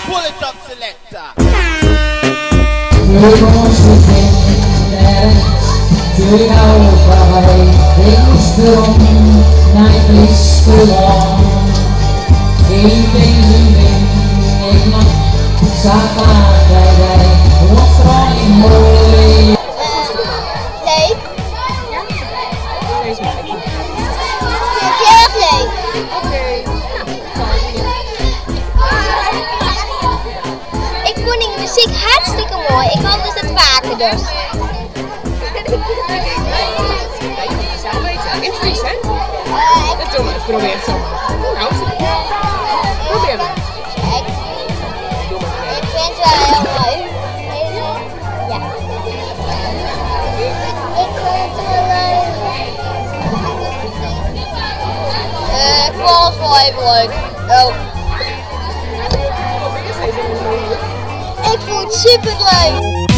Pull it up, selector. Leuk. Ik vind het heel erg leuk. Ik vond de muziek hartstikke mooi. Ik hoop dat het vaker dus. Invriezen, hè? Dat doen we. Probeer het zo. Nou, probeer maar. Ik vind het wel heel leuk. Ja. Ik vond het wel leuk. Ik vond het wel even leuk. Oh. Ik vond het super leuk.